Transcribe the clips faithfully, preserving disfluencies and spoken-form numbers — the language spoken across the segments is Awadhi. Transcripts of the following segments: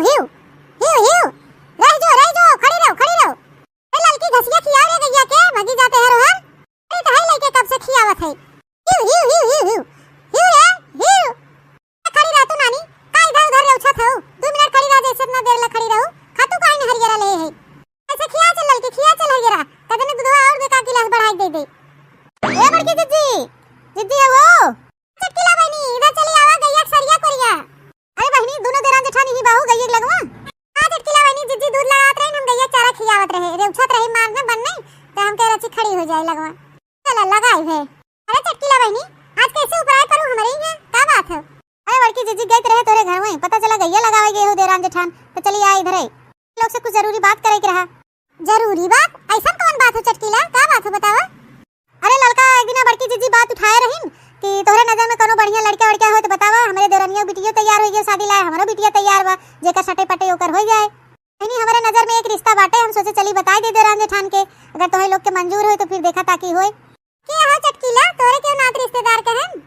हिउ, हिउ, हिउ, रहि जो, रहि जो, खड़ी रहो, खड़ी रहो। ए ललकी घसिया खियाओ रे गइया के, भगी जाते हर ओहर। अरे त हई लइके कब से खियावत है। हिउ, हिउ, हिउ, हिउ, हिउ, हिउ रे, हिउ। खड़ी रह तू नानी, का इधर उधर रेउछत हऊ? दू मिनट खड़ी रह, जैसे इतना देर ले खड़ी रहू। खा तू काहे नहीं हरियरा ले है? ऐसे खिया चल ललकी, खिया चल हरियरा। कदे ने दूधवा और दे का गिलास बढ़ाई दे दे। ए बड़की जिज्जी, जिज्जी है वो। चटकीला बहिनी, इधर चली आवा, गइया के सरिया कोरिया। अरे बहिनी, दुनो देरान जेठानी ही बाहू गइया के लगवा। हाँ चटकीला बहिनी, जिज्जी दूध लगावत रहे, हम गइया के चारा खियावत रहे, रेउछत रही मार न बन नहीं, तो हम कह रची खड़ी हो जाए लगवा। चला लगाई है। अरे चटकीला बहिनी, आज कैसे उपराए परू हमरे यहाँ, का बात है? अरे बड़की जिज्जी गई रहे तोरे घर में, पता चला गइया लगावे गए हो देरान जेठान, तो चली आ इधर है। लोग से कुछ जरूरी बात करे के रहा। जरूरी बात? ऐसा कौन बात हो चटकीला, का बात हो बतावा? अरे ललका, एक दिना बड़की जिज्जी बात उठाए रहीन कि तोहरे नजर में कोनो बढ़िया लड़का वड़का हो तो बतावा, हमरे देवरनिया बिटियो तैयार हो गए शादी लाए, हमरो बिटिया तैयार बा, जेकर सटे पटे ओकर हो जाए। नहीं, हमरे नजर में एक रिश्ता बाटे, हम सोचे चली बताई दे देरान जेठान के, अगर तोहरे लोग के मंजूर होई तो फिर देखा ताकी होई। के हो चटकीला, तोरे के नात रिश्तेदार के हन?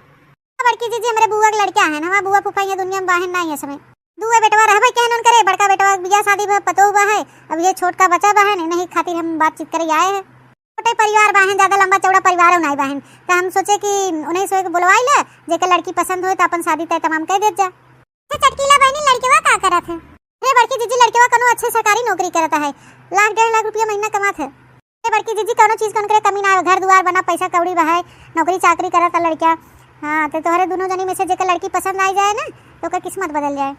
बड़की जिज्जी हमरे बुआ के लड़का हन, हमार बुआ फूफा ये दुनिया में बाहन नहीं है समय। दुए बेटवा रहबे कहन उनकरे, बड़का बेटवा के बियाह शादी भा पतोह बा है, अब ये छोटका बचा बा है, नहीं खातिर हम बातचीत करे आए हैं। छोटे परिवार बाहन, ज्यादा लंबा चौड़ा परिवार नहीं बाहन, तो हम सोचे कि उन्हें सोए के बुलवाई ले, जेकर लड़की पसंद होए तो अपन शादी तय तमाम कर देत जा। अच्छा चटकीला बहनी, लड़केवा का करत है? अरे बड़की जिज्जी, लड़केवा कोनो अच्छे सरकारी नौकरी करत है, लाख डेढ़ लाख रुपया महीना कमात है। अरे बड़की जिज्जी, कोनो चीज के उनकरे कमी ना है, घर दुआर बना, पैसा कौड़ी बा है, नौकरी चाकरी करत है लड़का। हाँ, तो तोहरे दोनों जनी में से जेकर लड़की पसंद आई जाए ना, तो ओकर किस्मत बदल जाए।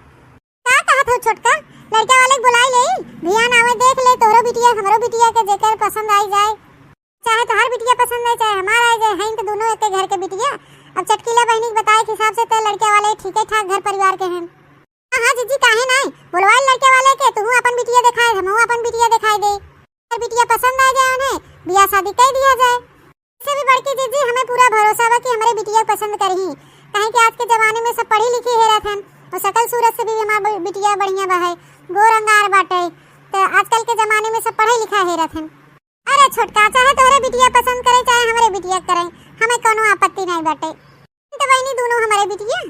का कहत हो छोटका, लड़का वाले के बुलाई ले, भियान आवे देख ले, तोहरो बिटिया, हमरो बिटिया के जेकर पसंद आई जाए। चाहे तोहार बिटिया पसंद आए, चाहे हमार आए जाए, हैं तो दोनों एक घर के बिटिया। अब चटकीला बहनी के बताए के हिसाब से तो लड़के वाले ठीके ठाक घर परिवार के हैं। हाँ, हाँ, जिज्जी, काहे नाई? बुलवाए लड़के वाले के, तुहू अपन बिटिया देखाए, हमहू अपन बिटिया देखाए दे। अगर बिटिया पसंद आ जाए उन्हें, बियाह शादी कर दिया जाए। से भी बड़की जिज्जी, हमें पूरा भरोसा बा कि हमरे बिटिया पसंद करही, काहे कि आज के जमाने में सब पढ़ी लिखी हेरत हन, और शकल सूरत से भी हमार ब-, बिटिया बढ़िया बा है, गोर अंगार बाटे, तो आजकल के जमाने में सब पढ़े लिखा हेरत हन। अरे छोटका, चाहे तोहरे बिटिया पसंद करे, चाहे हमरे बिटिया करे, हमें कोनो आपत्ति नहीं बाटे। तो बहनी दोनों हमरे बिटिया।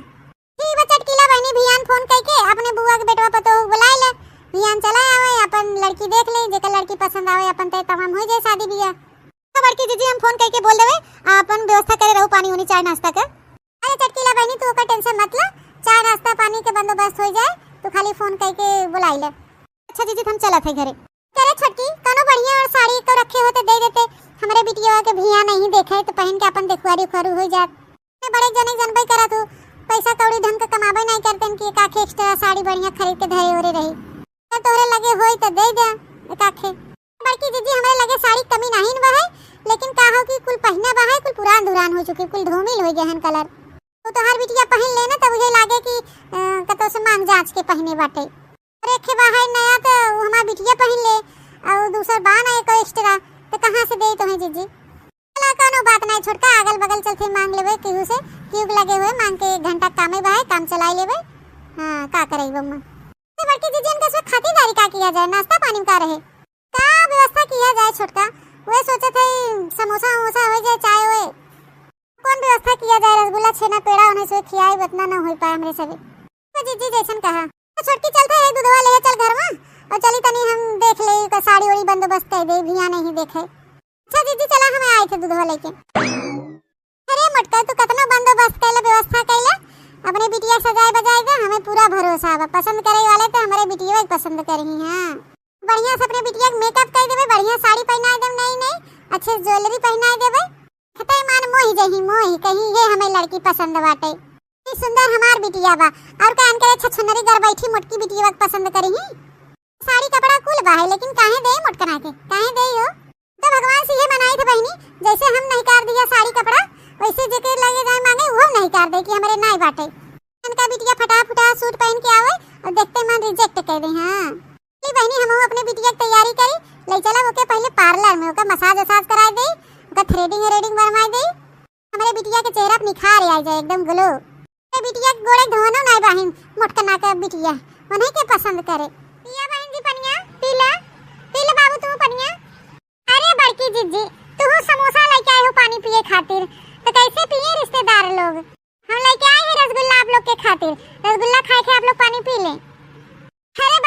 ठीक बा चटकीला बहनी, भियान फोन करके अपने बुआ के बेटवा पतोह बुलाए ले, भियान चला आवे, अपन लड़की देख ले, जेकर लड़की पसंद आवे, अपन तय तमाम हो जाए शादी बियाह। तो बड़की जिज्जी हम फोन करके बोल देवे, अपन व्यवस्था करे रहू पानी उनी चाय नाश्ता के। अरे चटकीला बहनी, तू ओकर टेंशन मत ले, चाय नाश्ता पानी के बंदोबस्त हो जाए, तू खाली फोन करके बुलाई ले। अच्छा जिज्जी, हम चलत है घरे। करे छोटकी, कोनो बढ़िया और साड़ी को रखे हो तो दे देते, हमरे बिटिया के भिया नहीं देखे तो पहन के अपन देखुआरी उखुआरी हो जात। इतने बड़े जने जनबे करत हो, पैसा कौड़ी ढंग के कमाबे नहीं करते कि एक आखे एक्स्ट्रा साड़ी बढ़िया खरीद के धरे ओरे रही। अगर तोहरे लगे होई तो दे दे एक आखे। बड़की जिज्जी, हमरे लगे साड़ी कमी नहीं न बा है, लेकिन का हो कि कुल पहिना बा है, कुल पुरान धुरान हो चुकी, कुल धूमिल हो गए हन कलर। तो तोहार बिटिया पहन ले ना, तब उहे लागे कि, अ, कतो से मांग जांच के पहने बाटे। अरे, एक ठे बा है नया, तो वो हमार बिटिया पहन ले, और दूसर बा ना एको एक्स्ट्रा, तो कहाँ से दे तोहे जिज्जी? चला, कोनो बात नहीं छोटका, अगल बगल चलते मांग लेबे केहू से, केहू के लगे हुए मांग के एक घंटा कामे बा है, काम चलाई लेबे। हाँ, का करे बम्मा? तो बड़की जिज्जी, इनका से खातिरदारी का किया जाए, नाश्ता पानी में का रहे? का व्यवस्था किया जाए छोटका? वे सोचत है समोसा वमोसा हो जाए, चाय होए। कौन व्यवस्था किया जाए? रसगुल्ला, छेना, पेड़ा उन्हें से खियाए, उतना ना हो पाए हमरे सभी। तो जिज्जी जैसन कहा। तो छोटकी चलते है, दूधवा ले चल घर में और चली तनी हम देख ले का साड़ी ओड़ी बंदोबस्त कर दे, भिया नहीं देखे। अच्छा जिज्जी, चला, हमें आए थे दूधवा लेके। अरे मोटका, तू कतना बंदोबस्त कैले, व्यवस्था कैले, अपने बिटिया सजाए बजाए के, हमें पूरा भरोसा बा, पसंद करे वाले तो हमरे बिटिया के पसंद करही। हाँ, बढ़िया से अपने बिटिया के मेकअप कर देबे, बढ़िया साड़ी पहनाए देबे, नई नई अच्छे से ज्वेलरी पहनाए देबे। खतई मान मोही जही मोही, कहीं ये हमें लड़की पसंद बाटे। ई सुंदर हमार बिटिया बा, और का इनके अच्छा छुनरी घर बैठी मोटकी बिटिया के पसंद करही। साड़ी कपड़ा कुल बा है, लेकिन काहे दे मोटकना के, काहे दे हो? तो भगवान से ये मनाई थे बहनी, जैसे हम नहीं कर दिया साड़ी कपड़ा, वैसे जेके लगे जाए मांगे, वो नहीं कर दे कि हमरे नाई बाटे। इनका बिटिया फटा फुटा सूट पहन के आवे और देखते मन रिजेक्ट कर दे। हाँ, ले बहनी, हम अपने बिटिया की तैयारी करी, ले चला ओके पहले पार्लर में, ओका मसाज वसाज कराए दे, ओका थ्रेडिंग व्रेडिंग बनवाए दे। हमरे बिटिया के चेहरा पे निखार आ जाए, एकदम ग्लो। ए बिटिया के गोड़े धोनो नाय बहिन, मोटकना के बिटिया, उन्हें के पसंद करे। पिया बहिन जी पनिया, पी ले, पी ले बाबू तू पनिया। अरे बड़की जिज्जी, तू समोसा लेके आए हो पानी पिए खातिर, तो कैसे पिए रिश्तेदार लोग? हम लेके आए हैं रसगुल्ला आप लोग के खातिर, रसगुल्ला खाए के आप लोग पानी पी लें। अरे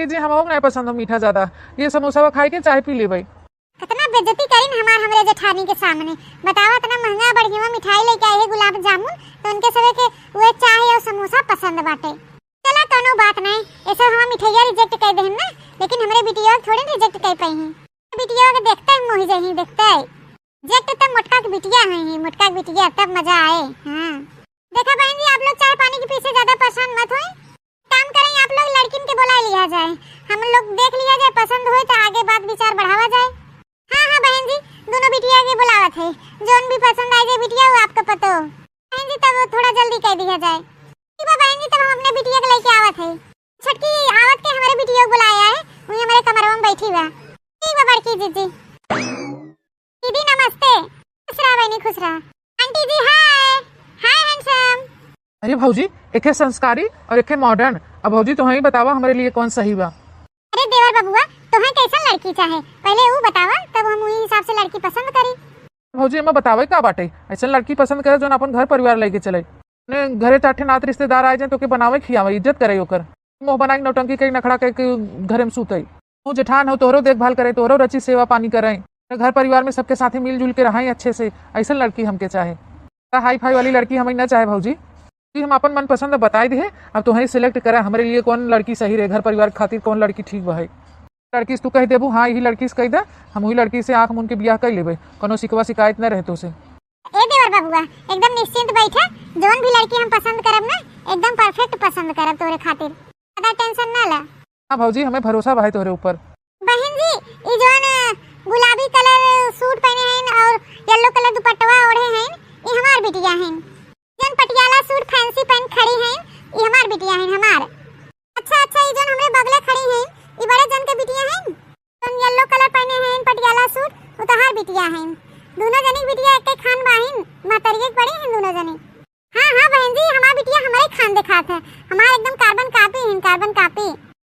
जी, हमहू के नाहीं पसंद हो मीठा ज्यादा। ये समोसा खाई के चाय पी लेबै। कितना बेइज्जती करीन हमार हमरे जेठानी के सामने। बतावा, इतना महंगा बढ़िया मिठाई लेके आई है गुलाब जामुन, तो उनके सबे के उहे चाय और समोसा पसंद बाटे। चला, कौनो बात नाहीं, ऐसे हम मिठाइया reject कर देहन ना, लेकिन हमरे बिटिया के थोड़ी reject कर पाई हैं। बिटिया के देखते ही मोही जाही, देखते ही। Reject तब मोटका के बिटिया है ही, मोटका के बिटिया, तब मजा आए। हाँ, देखा बहन जी, आप लोग चाय पानी के पीछे ज्यादा परेशान मत होई। काम करें, आप लोग लड़किन के बुला लिया जाए, हम लोग देख लिया जाए, पसंद होए तो आगे बात विचार बढ़ावा जाए। हाँ, हाँ बहन जी, दोनों बिटिया के बुलावत है, जौन भी पसंद आ जाए बिटिया, वो आपका पतो। बहन जी, तब थोड़ा जल्दी कह दिया जाए। ठीक बा बहन जी, तब हम अपने बिटिया के लेके आवत है। छोटकी आवत के हमारे बिटिया के बुलाया है, वही हमारे कमरवा में बैठी बा। ठीक बा बड़की जीजी। दीदी नमस्ते। खुश रहा बहनी, खुश रहा। आंटी जी हाय। हाय handsome। अरे भौजी, एके संस्कारी और एके modern। अब भौजी, तुहैं बतावा हमरे लिए कौन सही बा? अरे देवर बबुआ, तुहैं कैसन लड़की चाहे, पहले ऊ बतावा, तब हम वही हिसाब से लड़की पसंद करी। भौजी, एमा बतावे का बाटे? ऐसन लड़की पसंद करे जौन अपन घर परिवार लेके चले, अपने घरे चार ठे नात रिश्तेदार आए जाए तो के बनावे खियावे, इज्जत करे ओकर। मुँह बनाई, नौटंकी करी, नखड़ा करी के घरे में सूते। तू जेठान हो, तोहरो देखभाल करे, तोहरो रची सेवा पानी करे, घर परिवार में सबके साथे मिलजुल के रहे अच्छे से। ऐसन लड़की हमके चाहे। हाई फाई वाली लड़की हमें ना चाहे भौजी। जी, हम अपन मनपसंद बताई दिहे, अब तुहैं select करा हमरे लिए कौन लड़की सही रहे, घर परिवार के खातिर कौन लड़की ठीक बा है। लड़की से तू कह देबू, हाँ, यही लड़की से कह दे, हम वही लड़की से आँख मून के बियाह कर लेबे, कौनो शिकवा शिकायत न रहे तो से। ए देवर बबुआ, एकदम निश्चिंत बैठा, जौन भी लड़की हम पसंद करब ना, एकदम perfect पसंद करब तोरे खातिर, ज्यादा tension ना ला। हाँ भौजी, हमें भरोसा बा है तोहरे ऊपर। बहन जी, ई जौन गुलाबी colour suit पहने हैं और yellow colour दुपट्टवा ओढ़े हैं, ई हमार बिटिया हैं। जौन पटियाला suit fancy पहन खड़ी हैं, ई हमार बिटिया हैं, हमार। अच्छा, अच्छा, ई जौन हमरे बगले खड़ी हैं, ई बड़े जन के बिटिया हैं। जौन yellow colour पहने हैं, पटियाला suit, उ तोहार बिटिया हैं। दोनों जनी के बिटिया एक खान बाहिन, महतरिये के बड़ी हैं दोनों जनी। हाँ, हाँ बहन जी, हमार बिटिया हमरे खान देखात है, हमार एकदम carbon copy हैं, carbon copy।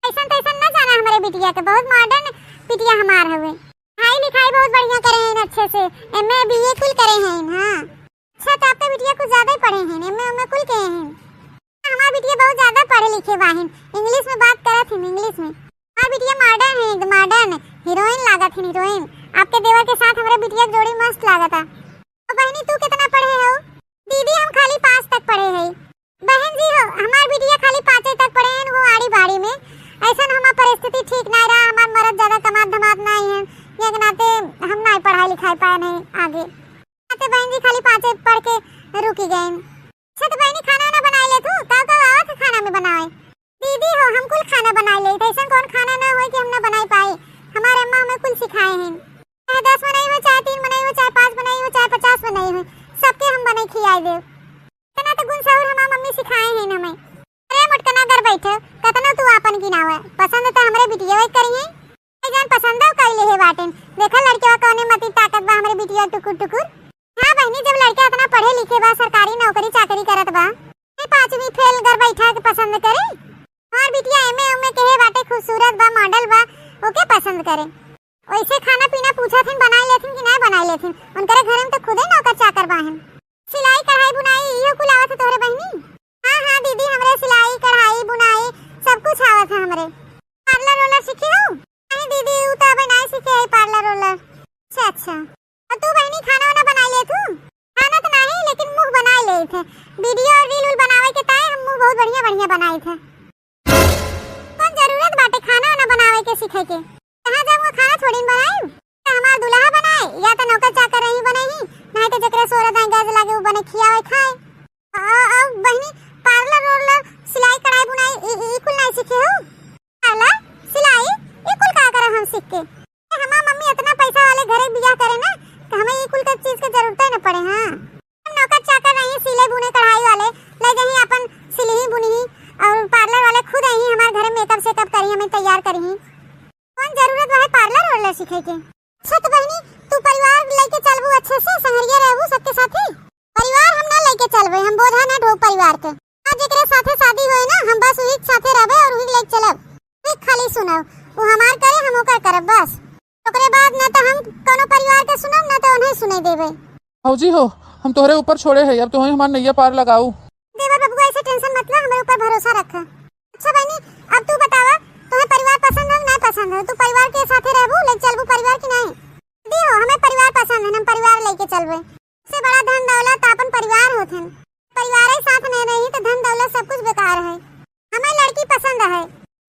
ऐसन तैसन ना जाना हमरे बिटिया के, बहुत modern बिटिया हमार हवे। पढ़ाई लिखाई बहुत बढ़िया करे हैं अच्छे से, M A B A कुल करे हैं। हाँ, अच्छा, तो आपके बिटिया कुछ ज्यादा ही पढ़े हैं, M A उमे कुल के हैं। हमार बिटिया बहुत ज्यादा पढ़े लिखे बाहिन, English में बात करत हैं, English में। हमार बिटिया modern है, एकदम modern heroine लागत है, heroine। आपके देवर के साथ हमरे बिटिया के जोड़ी मस्त लागत है। तो बहनी, तू कितना पढ़े हो? दीदी, हम खाली पाँच तक पढ़े हई। बहन जी हो, हमार बिटिया खाली पाँचे तक पढ़े हैं, वो आड़ी बाड़ी में। ऐसन हमार परिस्थिति ठीक ना रहा, हमार मरद ज्यादा कमात धमात ना ही हैं, ये के नाते हम ना पढ़ाई लिखाई पाए नहीं आगे। नाते बहन जी खाली पाँचे पढ़ के रुकी गए। अच्छा, तो बहनी, खाना वाना बनाए ले तू? का का आवत है खाना में बनाए? दीदी हो, हम कुल खाना बनाए लेत है, ऐसन कौन खाना ना होए कि हम ना बनाए पाए। हमारे अम्मा हमें कुल सिखाए हैं, चाहे दस बनाई हो, चाहे तीन बनाई हो, चाहे पाँच बनाई हो, चाहे पचास बनाई हो, सबके हम बनाई खियाए देब। इतना तो गुण सहूर हमार मम्मी सिखाए हैं हमें। अरे मोटकना, घर बैठे, कतनो तू आपन गिनावे, पसंद तो हमरे बिटिया करी है। ए जान, पसंदो कइले हे बाटेन। देखा लड़कवा कौने मती ताकत बा हमरे बिटिया टुकुर टुकुर। हाँ बहिनी, जब लड़का इतना पढ़े लिखे बा, सरकारी नौकरी चाकरी करत बा, ए पाँचवीं फेल घर बैठा के पसंद करे। हमार बिटिया M A उमे के हे बाटे, खूबसूरत बा, model बा, ओके पसंद करे। वैसे खाना पीना पूछत हिन, बनाए लेथिन कि ना बनाए लेथिन? उनकरे घरे में तो खुदे नौकर चाकर बाहन। सिलाई कढ़ाई बुनाई इहो कुल आवत है तोहरे बहिनी? हाँ हाँ दीदी, हमरे सिलाई कढ़ाई बुनाई सब कुछ आवत है हमरे। Parlour वार्लर सीखी हो? नहीं दीदी, उ तो अबे नहीं सीखे है parlour वार्लर। अच्छा अच्छा। और तू बहिनी खाना वाना बनाई लेत हू? खाना तो नहीं, लेकिन मुँह बनाई लेत है। Video और reel उल बनावे के ताए हम मुँह बहुत बढ़िया बढ़िया बनाई थे। कौन जरूरत बाटे खाना वाना बनावे के सीखे के? कहाँ जाऊँ खाना थोड़ी न बनाई? तो हमार दुल्हा बनाए या तो नौकर चाकर रही बने ही, नहीं तो जकरे सोरा दाई गैस लागे वो बने खियावे खाए। आ, आ, बहिनी, parlour वार्लर, सिलाई कढ़ाई बुनाई ई, ई, ई कुल नहीं सीखे हो? Parlour, सिलाई, ई कुल का करब हम सीख के? हमार मम्मी इतना पैसा वाले घरे बियाह करे ना, तो हमें ई कुल के चीज के जरूरत ही न पड़े। हाँ, हम नौकर चाकर रही, सिले बुने कढ़ाई वाले, ले जाही अपन सिलही बुनही, और parlour वाले खुद आई हमार घरे makeup सेकअप करी, हमें तैयार करी। कौन जरूरत बा है parlour वार्लर सीखे के? अच्छा तो बहिनी, तू परिवार लेके चलबू अच्छे से, संगरिया रहबू सबके साथे? परिवार हम ना लेके चलबे, हम बोझा ना ढोब परिवार के। आज जेकरे साथे शादी होए ना, हम बस वही के साथे रहबे और वही लेके चलब। वही खाली सुनब, वो हमार करे, हम ओकर करब बस। ओकरे बाद ना तो हम कोनो परिवार के सुनब, ना तो उन्हें सुने देबे। भौजी हो, हम तोहरे ऊपर छोड़े है, अब तोहई हमार नैया पार लगाऊ। देवर बबुआ, ऐसे tension मत ला, हमरे ऊपर भरोसा रख। अच्छा बहिनी, अब तू बतावा, तोहे परिवार तू परिवार के साथे रहबू, लेके चलबू परिवार की नाहीं? दी हो, हमें परिवार पसंद है, हम परिवार लेके चलबे। सबसे बड़ा धन दौलत आपन परिवार होत हन। परिवार ही साथ नहीं रही तो धन दौलत सब कुछ बेकार है। हमें लड़की पसंद है।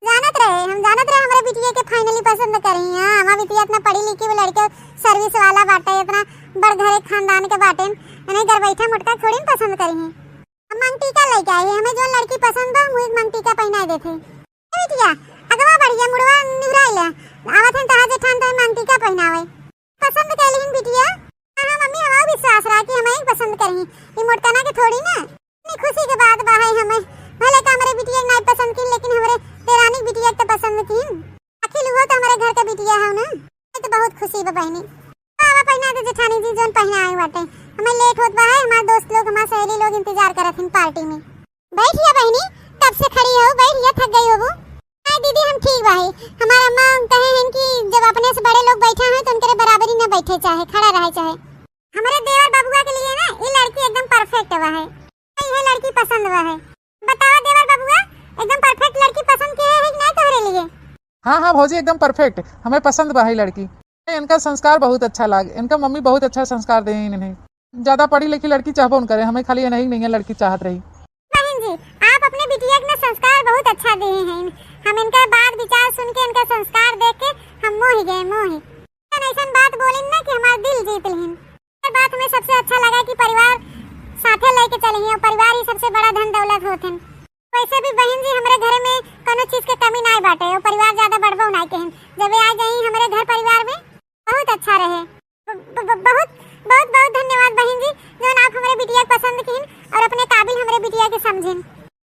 जानत रहे, हम जानत रहे हमरे बिटिया के finally पसंद करी। हाँ, हमार बिटिया इतना पढ़ी लिखी, वो लड़के service वाला बाटे, इतना बड़ घरे खानदान के बाटे, इन्हें घर बैठा मोटका थोड़ी न पसंद करी। हम मांग टीका लेके आई है, हमें जो लड़की पसंद बा, हम वही मांग टीका पहनाए देते। ए बिटिया, अगवा बढ़िया मुड़वा निहुराई ले, आवत हन तहार जेठान तो मांग टीका पहनावे। पसंद कैलिन बिटिया? हाँ, हाँ मम्मी, हमारा विश्वास रहा कि हमें ही पसंद करी, ये मोटकना के थोड़ी ना। इतनी खुशी के बात बा है हमें, भले का हमरे बिटिया के नाई पसंद की, लेकिन हमरे देरानी के बिटिया के तो पसंद की। आखिर वो तो हमरे घर के बिटिया है ना, ये तो बहुत खुशी बा बहनी। आवा पहना दे जेठानी जी, जोन पहना आए बाटे। हमें लेट होत बा है, हमारे दोस्त लोग, हमारे सहेली लोग इंतजार करत हैं पार्टी में। बैठ जा बहनी, कब से खड़ी हो, बैठ जा, थक गई होबू। नहीं दीदी, हम ठीक बा है, हमार अम्मा कहे हैं कि जब अपने से बड़े लोग बैठा हैं तो उनके बराबरी न बैठे चाहे, खड़ा रहे चाहे। हमारे देवर बबुआ के लिए ना ये लड़की एकदम perfect बा है, ये लड़की पसंद बा है। बतावा देवर बबुआ, एकदम perfect लड़की पसंद के है कि नहीं तोहरे लिए? हाँ, हाँ भौजी, एकदम perfect, हमें पसंद बा है लड़की। इनका संस्कार बहुत अच्छा लाग, इनका मम्मी बहुत अच्छा संस्कार दे इन्हें। ज्यादा पढ़ी लिखी लड़की चाहबो न करे, हमें खाली इन्हीं नहीं लड़की चाहत रही। बहन जी, आप अपने बिटिया के ना संस्कार बहुत अच्छा दिए हैं। हम इनका बात विचार सुन के, इनका संस्कार देख के हम मोहि गए, मोहि। ऐसन ऐसन बात बोलिन ना कि हमार दिल जीत लिहिन। ये बात हमें सबसे अच्छा लगा कि परिवार साथे लेके चले हैं और परिवार ही सबसे बड़ा धन दौलत होत हैं। वैसे भी बहन जी, हमरे घर में कोनो चीज के कमी नाई बाटे, वो परिवार ज्यादा बढ़बो नाई कहिन। जब ये आ गई हमरे घर परिवार में, बहुत अच्छा रहे। ब-, ब-, ब-, बहुत, बहुत, बहुत धन्यवाद बहन जी, जौन आप हमरे बिटिया के पसंद किन और अपने काबिल हमरे बिटिया के समझिन।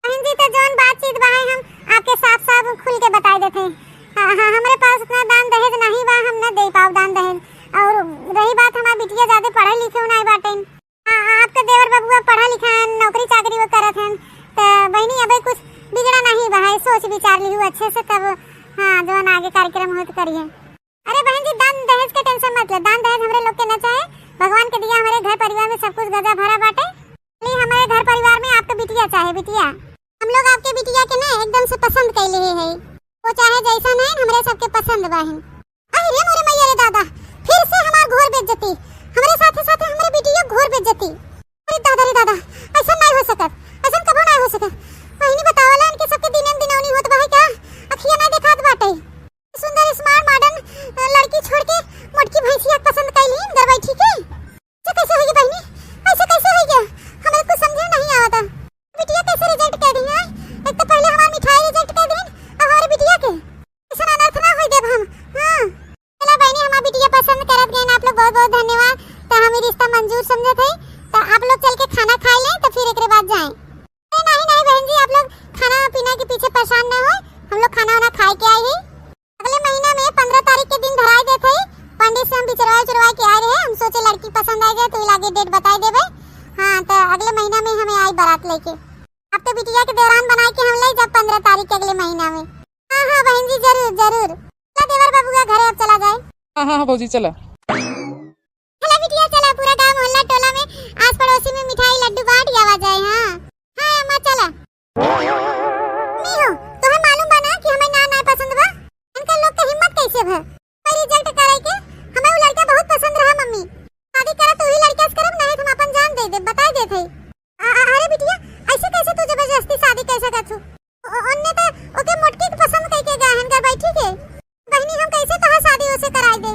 बहन जी, तो जौन बातचीत बा है, हम आपके साफ साफ खुल के बताई देते हैं। हाँ, हाँ, हमरे पास उतना दान दहेज नहीं बा, हम न दे पाओ दान दहेज। और रही बात हमार बिटिया ज्यादा पढ़े लिखे नाई बाटे, हाँ, आपके देवर बबुआ पढ़ा लिखा है, नौकरी चाकरी वो करत हैं, तो बहनी अबे कुछ बिगड़ा नहीं बा है, सोच विचार लिहू अच्छे से तब, हाँ, जौन आगे कार्यक्रम होत करिए। अरे बहन जी, दान दहेज के tension मत ले, दान दहेज हमरे लोग के ना चाहे, भगवान के दिया हमरे घर परिवार में सब कुछ गजा भरा बाटे, खाली हमरे घर परिवार में आपके बिटिया चाहे, बिटिया। हम लोग आपके बिटिया के ना एकदम से पसंद कैले ही है, वो चाहे जैसन है हमरे सबके पसंद बा है। अरे रे मोरे मैया रे दादा, फिर से हमार घोर बेइज्जती, हमरे साथे साथे हमरे बिटिया घोर बेइज्जती। अरे दादा रे दादा, ऐसा नहीं हो सकत, ऐसा कबो नहीं हो सकत। बहिनी बतावला इनके सबके दिने में दिनौनी होत बा है का? अखिया ना देखात बाटे। सुंदर smart modern, अ, लड़की छोड़ के मोटकी भैंसिया के पसंद कैली घर बैठी के। ऐसे कैसे होई बहिनी? ऐसे कैसे होई गया? हमें कुछ समझे नहीं आवता। बिटिया कैसे reject कर दी है? एक तो पहले हमार मिठाई reject कर दी, अब हमारे बिटिया के। ऐसा अनर्थ ना होई देब हम। हाँ। चला बहिनी, हमार बिटिया पसंद करत गए ना आप लोग, बहुत बहुत धन्यवाद। तो हम ये रिश्ता मंजूर समझत है, तो आप लोग चल के खाना खाई लें, तो फिर एकरे बाद जाएं। अरे नहीं, नहीं बहन जी, आप लोग खाना पीना के पीछे परेशान ना हो, हम लोग खाना वाना खाए के आए हैं। अगले महीना में पन्द्रह तारीख के दिन धराई देत है, पंडित से हम बिचरवाए उचरवाए के आए रहे, हम सोचे लड़की पसंद आ गया तो लागे date बताई देबे। हाँ, तो अगले महीना में हमें आई बारात लेके, आपके बिटिया के देवरान बनाए के हम ले जब पन्द्रह तारीख के अगले महीना में। हाँ, हाँ बहन जी, जरूर, जरूर। चला देवर बाबू का घरे अब चला जाए। हाँ, हाँ, हाँ भौजी, चला। चला बिटिया, चला, पूरा गांव, मोहल्ला, टोला में, आस पड़ोसी में मिठाई, लड्डू बांट आवा जाए। हाँ, हाँ अम्मा, चला। नहीं हो, तोहे मालूम बा ना कि हमें ना, ना पसंद बा। इनका लोग के हिम्मत कैसे भा? कोई reject करे के? हमें वो लड़का बहुत पसंद रहा मम्मी। शादी करब तो वही लड़का से करब, नहीं तो हम अपन जान दे दे, बताई देत है। आ, आ, अरे बिटिया, ऐसे कैसे तू जबरदस्ती शादी कर सकत हो? ओ-, ओन्ने तो ओके मोटकी के पसंद कइके गए हन घर बैठी के। बहिनी, हम कैसे तोहार शादी ओसे कराई दे?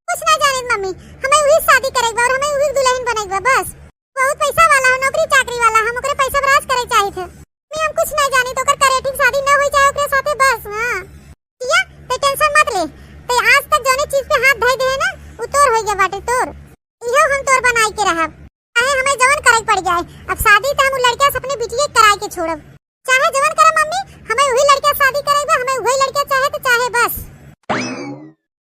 कुछ ना जानित मम्मी, हमें वही शादी करे के बा और हमें वही दुल्हन बने के बा बस। बहुत पैसा वाला हो, नौकरी चाकरी वाला, हम ओकरे पैसा पर राज करे चाहित है। मम्मी, हम कुछ ना जानित, ओकर करे ठीक शादी ना होई चाहे ओकरे साथे बस। हाँ। किया, ते tension मत ले, ते आज तक जौने चीज पे हाथ धर दे है ना, उ तोर हो गया बाटे तोर। इहो हम तोर बनाई के रहब। चाहे हमें जवन करे के पड़ जाए, अब शादी तो हम उ लड़किया से अपने बिटिया के कराए के छोड़ब। चाहे जवन करे मम्मी, हमें वही लड़किया से शादी करे बा, हमें वही लड़किया चाहे तो चाहे बस।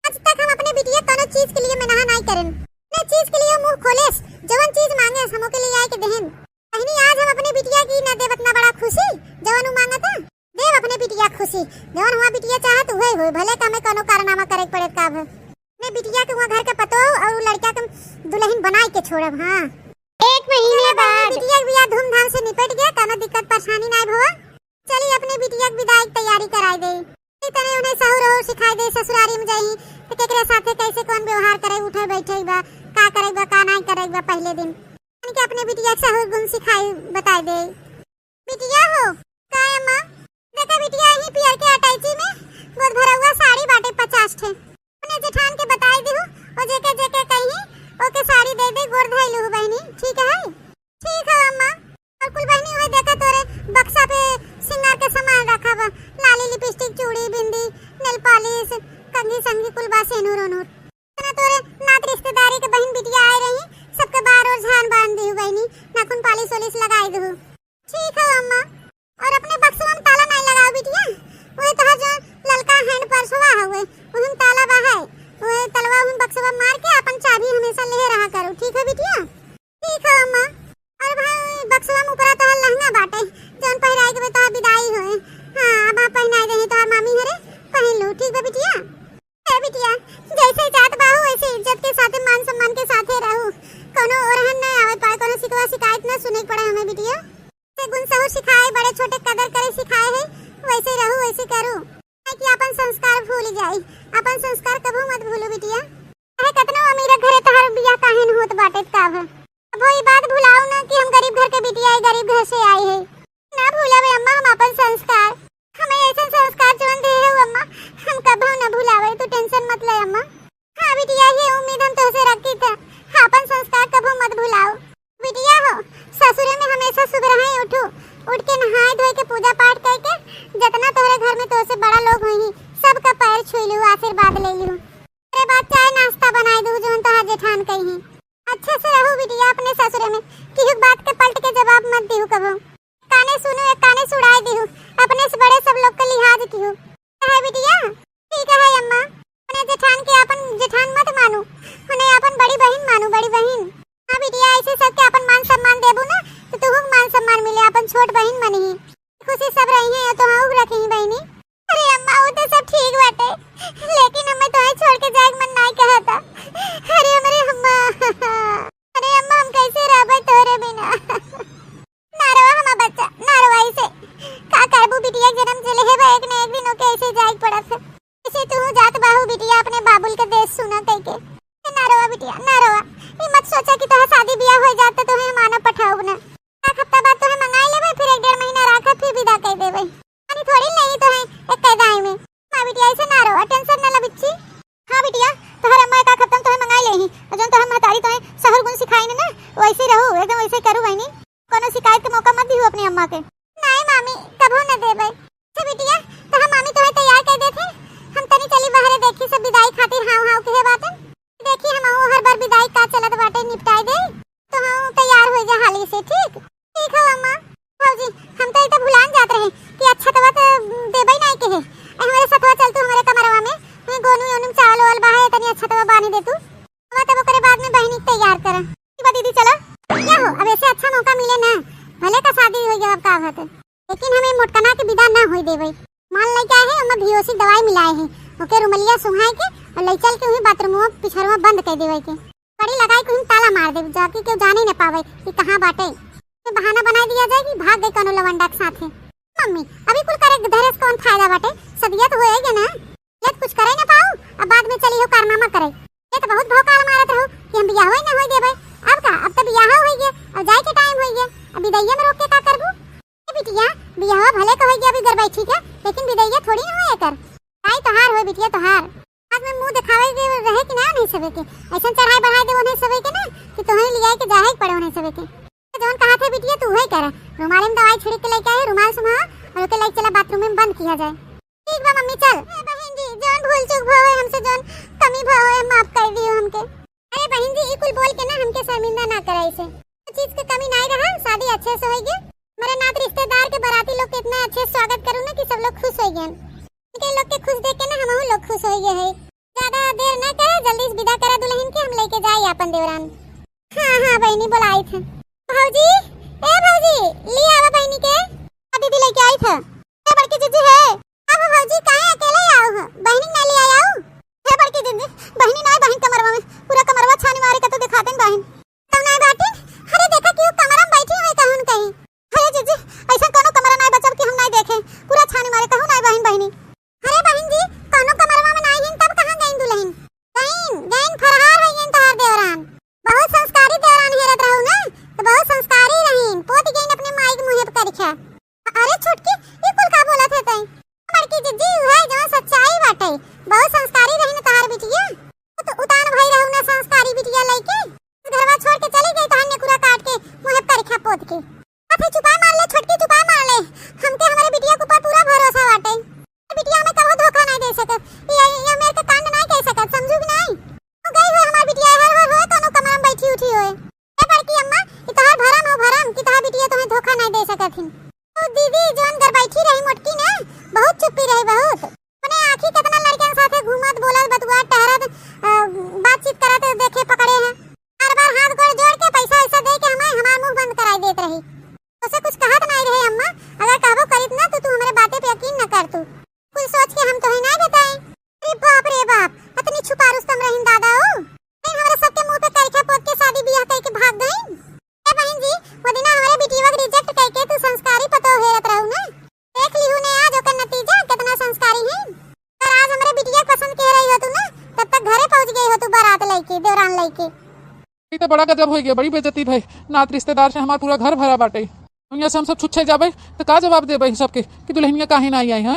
आज तक हम अपने बिटिया कोनो चीज के लिए मना नहीं करेन, न चीज के लिए मुंह खोलेस, जवन चीज मांगेस हम ओके लिए आए के देहेन। बहिनी, आज हम अपने बिटिया की न देब इतना बड़ा खुशी, जवन उ मांगत है, देब अपने बिटिया खुशी, जवन हुआ बिटिया चाहत उहे होए, भले का हमें कोनो कारनामा करे के पड़े का अब। अपने बिटिया के हुआ घर के पतोह और उ लड़का के दुल्हन बनाए के छोड़ब। हाँ। एक महीने चलो बहिनी, बाद। बिटिया के बियाह धूमधाम से निपट गया, कोनो दिक्कत परेशानी नहीं भवा। चली अपने बिटिया के विदाई की तैयारी कराई दे। ई तनी उन्हें सहूर और सिखाई दे, ससुरारी में जाई तो केकरे साथे कैसे कौन व्यवहार करे, उठे बैठे बा, का करे बा, का नाहीं करे बा पहले दिन। यानी कि अपने बिटिया के सहूर गुण सिखाई बताई दे। बिटिया हो, का अम्मा? देखा बिटिया, यही पियर के अटैची में गोद भरौआ साड़ी बाटे पचास ठे। अपने जेठान के बताई दिहु, और जेके जेके कही, ओके साड़ी दे दे, गोर धइलु बहिनी, ठीक है? ठीक है अम्मा। और कुल बहिनी हुए देखा तोरे बक्सा पे सिंगार के सामान रखा बा, लाली, लिपस्टिक, चूड़ी, बिंदी, नेल पॉलिश, कंघी संघी कुल बा, सेनुर ओनुर। इतना तोरे नात रिश्तेदारी के बहिन बिटिया आए रही, सबके बार और झान बांध दिहु बहिनी, नाखून पालिश ओलिश लगाई दिहु। ठीक है अम्मा। और अपने बक्सवा में ताला नहीं लगाओ बिटिया, वही तोहर जो ललका हैंड पर्सवा हवे, वही में ताला बा है, वही तलवा वही बक्सवा मार के अपन चाबी हमेशा ले रहा करो, ठीक है बिटिया? ठीक है अम्मा। और भाई बक्सवा में ऊपरा तोहर लहंगा बाटे, जौन पहिराई के बा तोहर विदाई होए। हाँ, अब आप पहिनाई देही तोहर मामी हरे, पहन लो, ठीक बा बिटिया? ए बिटिया, जैसे जात बाहू वैसे इज्जत के साथे मान सम्मान के साथे रहू। कोनो ओरहन न आवे पाए, कोनो शिकवा शिकायत न सुने के पड़े हमें बिटिया। से गुण सहूर सिखाए, बड़े छोटे कदर करे सिखाए है, वैसे रहू, वैसे करू। है कि अपन संस्कार भूल जाई, अपन संस्कार कभू मत भूलू बिटिया। चाहे कतनो अमीर घरे तोहार बियाह काहे न होत बाटे त का भा? अब ई बात भुलाओ ना कि हम गरीब घर के बिटिया है, गरीब घर से आई है। ना भूलावे अम्मा हम अपन संस्कार। हमें ऐसन संस्कार जवन दे हो अम्मा, हम कभू ना भुलावे, तू tension मत ले अम्मा। हाँ बिटिया, ये उम्मीद हम तोहसे रखी था। हाँ, अपन संस्कार कभू मत भुलाओ। बिटिया हो, ससुरे में हमेशा शुभ रहे, उठू, उठ के नहाए धोए के पूजा पाठ करके जितना तोहरे घर में तोहसे बड़ा लोग होई, सबका पैर छुई लू, आशीर्वाद ले लू। अरे बात चाय नाश्ता बनाई दू जौन तोहार जेठान कही। अच्छे से रहू बिटिया अपने ससुरे में, केहू बात के पलट के जवाब मत दिहू कबो। काने सुनू एक काने से उड़ाई दिहू, अपने से बड़े सब लोग के लिहाज किहू। है बिटिया? ठीक है अम्मा, अपने जेठान के अपन जेठान मत मानू, उन्हें अपन बड़ी बहिन मानू, बड़ी बहिन। हाँ बिटिया, ऐसे सबके अपन मान सम्मान देबू ना तो तुहू के मान सम्मान मिले, अपन छोट बहिन मनी। खुशी सब रही है तो हाँ रखी बहिनी। अरे अम्मा, वो तो सब ठीक बाटे, लेकिन हमें तोहे छोड़ के जाए के मन नाई कहता। अरे हमरे अम्मा, अरे अम्मा, हम कैसे रहबे तोरे बिना? ना रोवा हमार बच्चा, ना रोवा ऐसे। का करबू बिटिया, जन्म जे लेहे बा, एक न एक दिन ओके ऐसे जाए के पड़त है। ऐसे तू जात बाहू बिटिया अपने बाबुल के देश सुना कह के। ना रोवा बिटिया, ना रोवा। ई मत सोचा कि तोहार शादी बियाह हो जात तो तोहे माना पठाउब ना। एक हफ्ता बाद तोहे मंगाई लेबे, फिर एक डेढ़ महीना राखब, फिर विदा कर देबे। पानी थोड़ी नहीं तो है एक कैदाई में। माँ बिटिया ऐसे ना रो, tension ना ला बिच्ची। हाँ बिटिया, तोहर अम्मा एक आध हफ्ता में तोहे मंगाई लेही। और जौन तोहर महतारी तोहे सहूर गुण सिखाई ने ना, वैसे ही रहू, एकदम वैसे ही करू बहिनी। कोनो शिकायत के मौका मत दिहू अपनी अम्मा के। नहीं मामी, कभू न देबे। अच्छा बिटिया, तोहर मामी तोहे तैयार कर देथे। हम तनी चली बाहरे देखी सब विदाई खातिर हाव हाव के बातन। देखी हम हर बार विदाई का चलत बाटे निपटाई दे। तो हम तैयार हो जा हाली से, ठीक? ठीक है अम्मा। भौजी, हम तो इतना भुलान जात रहे कि अच्छतवा तो देबे नहीं के है। ए, हमारे सथवा चल तू हमारे कमरवा में, ए, गोनू ओनू में चावल ओवल बा है, तनी अच्छतवा बानी दे तू। अब तब ओकरे बाद में बहिनी के तैयार कर। ठीक बा दीदी, चला। क्या हो, अब ऐसे अच्छा मौका मिले ना, भले का शादी हो गया, अब का बात है, लेकिन हमें मोटकना के विदा ना होई देबे। माल लेके आए हैं, ओमा भीओसी दवाई मिलाए हैं, ओके रुमलिया सुहाए के और ले चल के वहीं बाथरूम में पिछरवा बंद कर देवे के। कड़ी लगाई के वहीं ताला मार देब, जाके केहू जाने न पावे कि कहाँ बाटे। ये बहाना बनाई दिया जाए कि भाग गई कोनो लवंडा के साथे। मम्मी, अभी कुल करे के धरे से कौन फायदा बाटे? सदिया तो होएगे ना, ये तो कुछ करे न पाऊ, अब बाद में चली हो कारनामा करे। ये तो बहुत भौकाल मारत रहू कि हम बियाह न होई देबे। अब का, अब तो बियाह होई गया, अब जाए के टाइम होई गया, अब विदैया में रोक के का करबू? ए बिटिया, बियाहवा भले के होई गया अभी घर बैठी के, लेकिन विदैया थोड़ी ना होए कर। ताई तोहार होए बिटिया तोहार। बाद में मुंह दिखावे के रहे कि ना नहीं सबे के, ऐसन चढ़ाई बढ़ाई दे उन्हें सबे के ना कि तोहरे लियाए के जाए के पड़े उन्हें सबे के। तो जौन कहा थे बिटिया तू वही कर, रुमाल में दवाई छिड़क के लेके आए, रुमाल सुमा और ओके लेके चला बाथरूम में बंद किया जाए। ठीक बा मम्मी, चल। ए बहन जी, जौन भूल चूक भा होए हमसे, जौन कमी भा होए, माफ कर दियो हमके। अरे बहन जी, ई कुल बोल के ना हमके शर्मिंदा ना कराई से। चीज के कमी नाई रहा, शादी अच्छे से होई गया। हमारे नात रिश्तेदार के बाराती लोग के इतना अच्छे से स्वागत करू ना कि सब लोग खुश हो गए। इनके लोग के खुश देख के ना हमहू लोग खुश हो गए है। ज्यादा देर ना करे, जल्दी से विदा करा दुल्हन के, हम लेके जाई अपन देवरान। हाँ हाँ बहनी, बुलाई थे। भौजी, ए भौजी, ले आवा बहनी के। हाँ दीदी, लेके आई थे। ए बड़की जीजी है। अब भौजी काहे अकेले आओ हो? बहनी ना ले आया हो? हे बड़की दीदी, बहिनी नाई बहिन कमरवा में, पूरा कमरवा छानी मारे कतो दिखाते हैं बहिन। तब नाई बाटी, अरे देखा कि वो कमरा में बैठी हुई कहून कहीं। अरे जीजी, ऐसा कोनो कमरा नाई बचल कि हम नाई देखे, पूरा छानी मारे कहूँ नाई बहिन बहिनी। अरे बहिन, बहुत संस्कारी रही ना तहार बिटिया। तो उतान भई रहू ना संस्कारी बिटिया लइके। घरवा छोड़ के चली गई तहार नेकुरा काट के, मुँह करिखा पोत के। अथे चुपाय मार ले छोटकी, चुपाय मार ले। हमके हमरे बिटिया के ऊपर पूरा भरोसा बाटे। बिटिया हमें कबो धोखा नहीं दे सकत। ये, ये मेरे के कांड नहीं कह सकत, समझू कि नहीं? तो गई हो हमार बिटिया, हर हर होए कोनो कमरा में बैठी उठी होए। ए बड़की अम्मा, ई तोहार भरम हो भरम कि तोहार बिटिया तुम्हें धोखा नहीं दे सकत हिन। तो दीदी जौन घर बैठी रही मोटकी ने, बहुत चुप्पी रही बहुत। अपने आँखी कितना लड़कियन साथे घूमत, बोलत, बतुआत, टहरत, अ, बातचीत करत देखे पकड़े हैं। बार बार हाथ गोड़ जोड़ के पैसा वैसा दे के हमें हमार मुंह बंद कराई देत रही। उसे कुछ कहत नहीं रहे अम्मा, अगर कहबो करित ना तो तू हमरे बाते पे यकीन न कर तू। कुल सोच के हम तोहे नहीं बताए। अरे बाप रे बाप, इतनी छुपा रुस्तम रहीन दादा ओ। नहीं, हमरा सबके मुंह पे करिखा पोत के शादी बियाह करके भाग गई। ए बहन जी, वो दिना हमरे बिटिया के reject करके तू संस्कारी पतोह हेरत रहू ना। देख लिहू ने आज ओकर नतीजा, कितना संस्कारी है। अगर आज हमरे बिटिया के पसंद के रही हो तू ना, तब तक घरे पहुंच गई हो तू बारात लेके, देवरान लेके। ई तो बड़ा गजब हो गया, बड़ी बेइज्जती भई। नात रिश्तेदार से हमार पूरा घर भरा बाटे। दुनिया से हम सब छुच्छे जाबे तो का जवाब देबे सबके कि दुल्हनिया काहे ना आई है?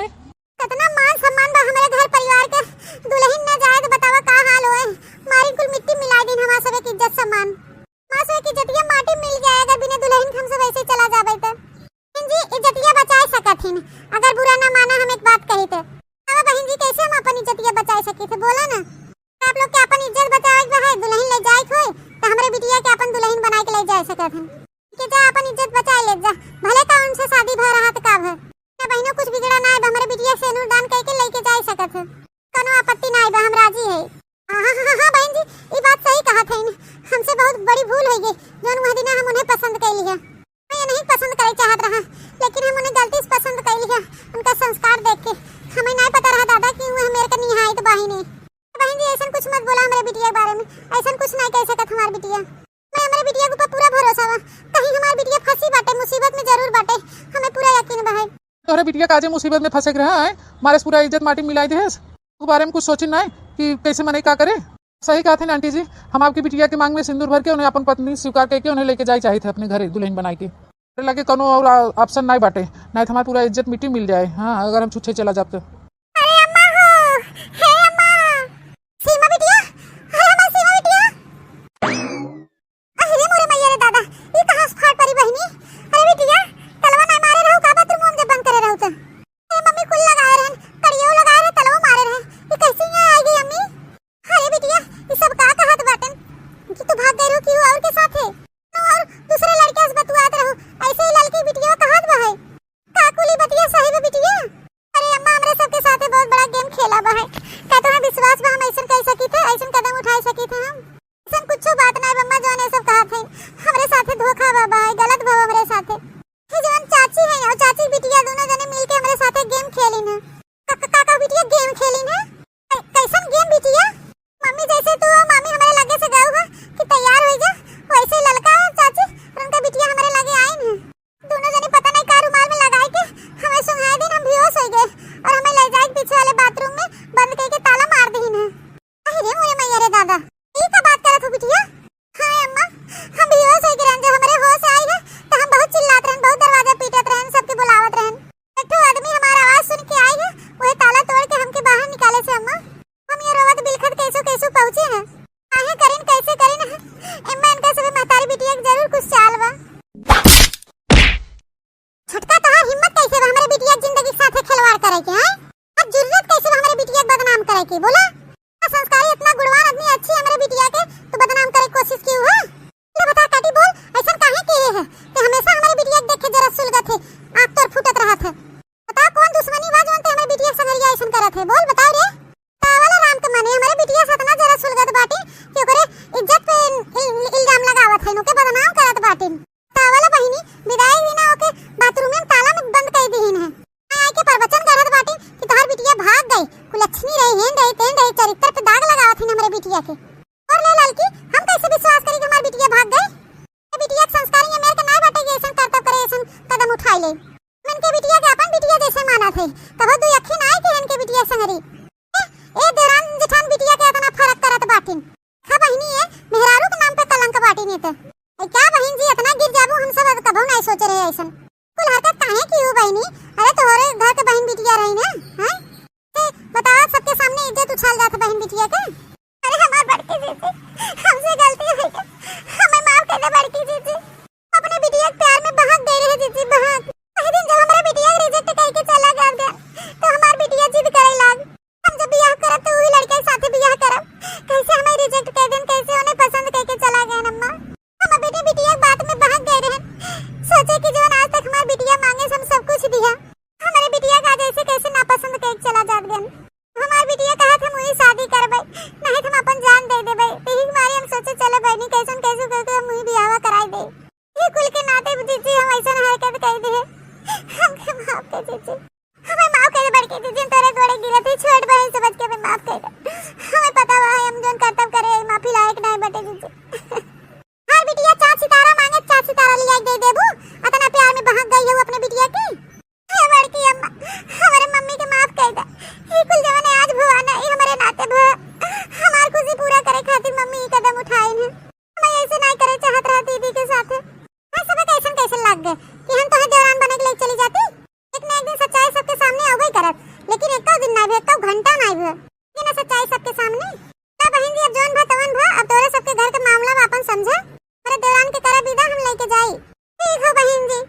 कितना मान सम्मान बा हमरे घर परिवार के, दुल्हन ना जाए तो बतावा का हाल होए। मारी कुल मिट्टी मिला दिन हमार सबके इज्जत सम्मान। हमार सबके इज्जतिया माटी मिल जाए अगर बिना दुल्हन के हम सब ऐसे चला जाबे तो। बहन जी, इज्जतिया बचाए सकत हिन, अगर बुरा ना माना हम एक बात कही तो। अब बहन जी, कैसे हम अपन इज्जतिया बचाए सकी थे, बोला ना। आप लोग के अपन इज्जत बचावे के है, दुल्हन ले जाए के होए, तो हमरे बिटिया के अपन दुल्हन बनाए के ले जाए सकत हन। के जा, अपन इज्जत बचाए ले जा, भले का उनसे शादी भय रहा तो का भय। ना बहनों, कुछ बिगड़ा ना है, हमरे बिटिया से नूर दान करके लेके जाए सकत है, कोनो आपत्ति ना है, हम राजी है। हाँ, हाँ, हाँ, हाँ, बहन जी, ई बात सही कहा थे, हमसे बहुत बड़ी भूल हो गई, जौन वह दिन हम उन्हें पसंद कैली है। मैं ये नहीं पसंद करे चाहत रहा, लेकिन हम उन्हें गलती से पसंद कैली है, उनका संस्कार देख के। हमें नहीं पता रहा दादा कि वह मेरे के निहायत बाहिनी। बहन जी, ऐसन कुछ मत बोला हमरे बिटिया के बारे में, ऐसन कुछ नहीं कह सकत हमार बिटिया। मैं हमरे बिटिया के ऊपर पूरा भरोसा बा, कहीं हमार बिटिया फंसी बाटे, मुसीबत में जरूर बाटे, हमें पूरा यकीन बा है। तोहरे बिटिया काजे मुसीबत में फंसे के रहा है, मारे पूरा इज्जत माटी मिलाई देहस। तू बारे में कुछ सोचिन ना कि कैसे मने का करे। सही कहा थे आंटी जी, हम आपकी बिटिया के मांग में सिंदूर भर के उन्हें अपन पत्नी स्वीकार करके उन्हें लेके जाए चाहिए थे अपने घरे दुल्हन बनाए के। लगे कोनो और आ-, option नहीं बाटे, नहीं तो हमार पूरा इज्जत मिट्टी मिल जाए। हाँ, अगर हम छुच्छे चला जाब तो। अरे अम्मा हो, हे अम्मा, सीमा बिटिया, अरे हमार सीमा बिटिया। अरे रे मोरे मैया रे दादा, ई कहाँ से फाट पड़ी बहिनी? अरे बिटिया, तलवा नहीं मारे रहू का बाथरूम में जब बंद करे रहू तो? अरे मम्मी कुल लगाए रहन, कड़ियो लगाए रहे, तलवो मारे रहे, ई कैसे यहाँ आ गई अम्मी? अरे बिटिया, ई सब का कहत बाटन कि तू भाग गई रहू केहू और के साथे? और दूसरे लड़के से बतुआत रहू, ऐसे ही लड़की बिटिया कहत बा है। का कुली बतिया सही बा बिटिया? अरे अम्मा, हमरे सबके साथे बहुत बड़ा game खेला बा है। का तुम्हें विश्वास बा हम ऐसन कह सकी थे, ऐसन कदम उठा सकी थे हम? ऐसन कुछो बात ना है अम्मा, जौन ये सब कहा थे। हमरे साथे धोखा बा, बा है, गलत बा हमरे साथे। ये जौन चाची है और चाची बिटिया दोनों जने मिलके हमरे साथे game खेली ना। का, का, का, का बिटिया game खेली ना? कै-, कैसन game बिटिया? मम्मी जैसे तू हो, मामी हमरे लगे से गऊ है कि तैयार हो जा, वैसे ही ललका चाची और उनका बिटिया हमरे लगे आई ना। दोनों जने पता नहीं का रुमाल में लगाए के हमें सुंघाए दिन हम बेहोश हो गए और हमें ले जाए पीछे वाले बाथरूम में बंद करके ताला मार दीन है। अरे रे मोरे मैया रे दादा, ई का बात करत हो बिटिया? हाँ अम्मा, हम बेहोश हो गए रहन, जब हमरे होश आई है तो हम बहुत चिल्लात रहन, बहुत दरवाजा पीटत रहन, सबके बुलावत रहन। एक ठो आदमी हमारा आवाज सुन के आई है, वही ताला तोड़ के हमके बाहर निकाले से अम्मा। हम ये रोवत बिलखत कैसो कैसो पहुँचे हैं। काहे करिन, कैसे करिन? एम्मा इनका सबे महतारी बिटिया के जरूर कुछ चाल बा। छोटका तोहार हिम्मत कैसे बा हमरे बिटिया के जिंदगी के साथे खिलवाड़ करे के, हैं? अब जरूरत कैसे बा हमरे बिटिया के बदनाम करे के, बोला? इतना संस्कारी, इतना गुणवान आदमी अच्छी हमरे बिटिया के तू बदनाम करे के कोशिश की है? ले बता काटी बोल, ऐसन काहे किए है? ते हमेशा हमरे बिटिया के देख के जरा सुलगत है, आँख तोर फूटत रहत है। बता कौन दुश्मनी बा जौन ते हमरे बिटिया के संगरिया ऐसन करत है? बोल बताओ रे। तावला राम के माने हमरे बिटिया से इतना जरा सुलगत बाटी कि ओकरे इज्जत पे इल-, इल्जाम लगावत है, ओके बदनाम करत बाटी। तावला बहिनी विदाई बिना ओके बाथरूम में ताला में बंद कर दीहिन है। आए के प्रवचन करत बाटी कि तोहार बिटिया भाग गई, कुलक्षणी रही, हेन रही, तेन रही, चरित्र पे दाग लगावत हिन हमरे बिटिया के। और ले ललकी, हम कैसे विश्वास करी कि हमार बिटिया भाग गई? ये बिटिया के संस्कार ये मेर के नाय बाटे कि ऐसन करतब करे, ऐसन कदम उठाई ले। मन के बिटिया के अपन बिटिया जैसे मानत है, तब दू अखी नाय के इनके बिटिया संगरी। ए, ए देवरान जेठान बिटिया के इतना फर्क करत बाटिन। खा बहिनी, ये मेहरारू के नाम पे कलंक बाटिन ये तो। ए, क्या बहिन जी, इतना गिर जाबू, हम सब कभो नाय सोचे रहे ऐसन। कुल हरकत काहे की हो बहिनी? अरे तोहरे घर के बहिन बिटिया रही ना, हैं? ए, बतावा, सबके सामने इज्जत जीजी, हमें माफ कर दे बड़की जीजी, हम तोरे गोड़े गिरत ही, छोट बहिन समझ के हमें माफ कर दे। हमें पता बा हम जौन करतब करे, माफी लायक नहीं बटे जीजी। हर बिटिया चाँद सितारा माँगे, चाँद सितारा लिया के दे देबू, अतना प्यार में बहक गई हो अपने बिटिया के। हे बड़की अम्मा, हमरे मम्मी के माफ कर दे। ई कुल जवन आज भवा ना, ई हमरे नाते भवा। हमार खुशी पूरा करे खातिर मम्मी ई कदम उठाइन है। हम ऐसे नहीं करे चाहत रहा दीदी के साथे। हाँ, सब कैसन कैसन लाग गए कि हम तोहे देवरान बने के लिए चली जाती। एक ना एक दिन सच्चाई सबके सामने अबे करत, लेकिन एको दिन नहीं भे, एको घंटा नहीं भे। ये ना सच्चाई सबके सामने। का बहिन जी, अब जौन भा तवन भा, अब तोरे सबके घर के मामला में अपन समझा। अरे देवरान के करा विदा, हम लेके जाई। ठीक हो बहिन जी।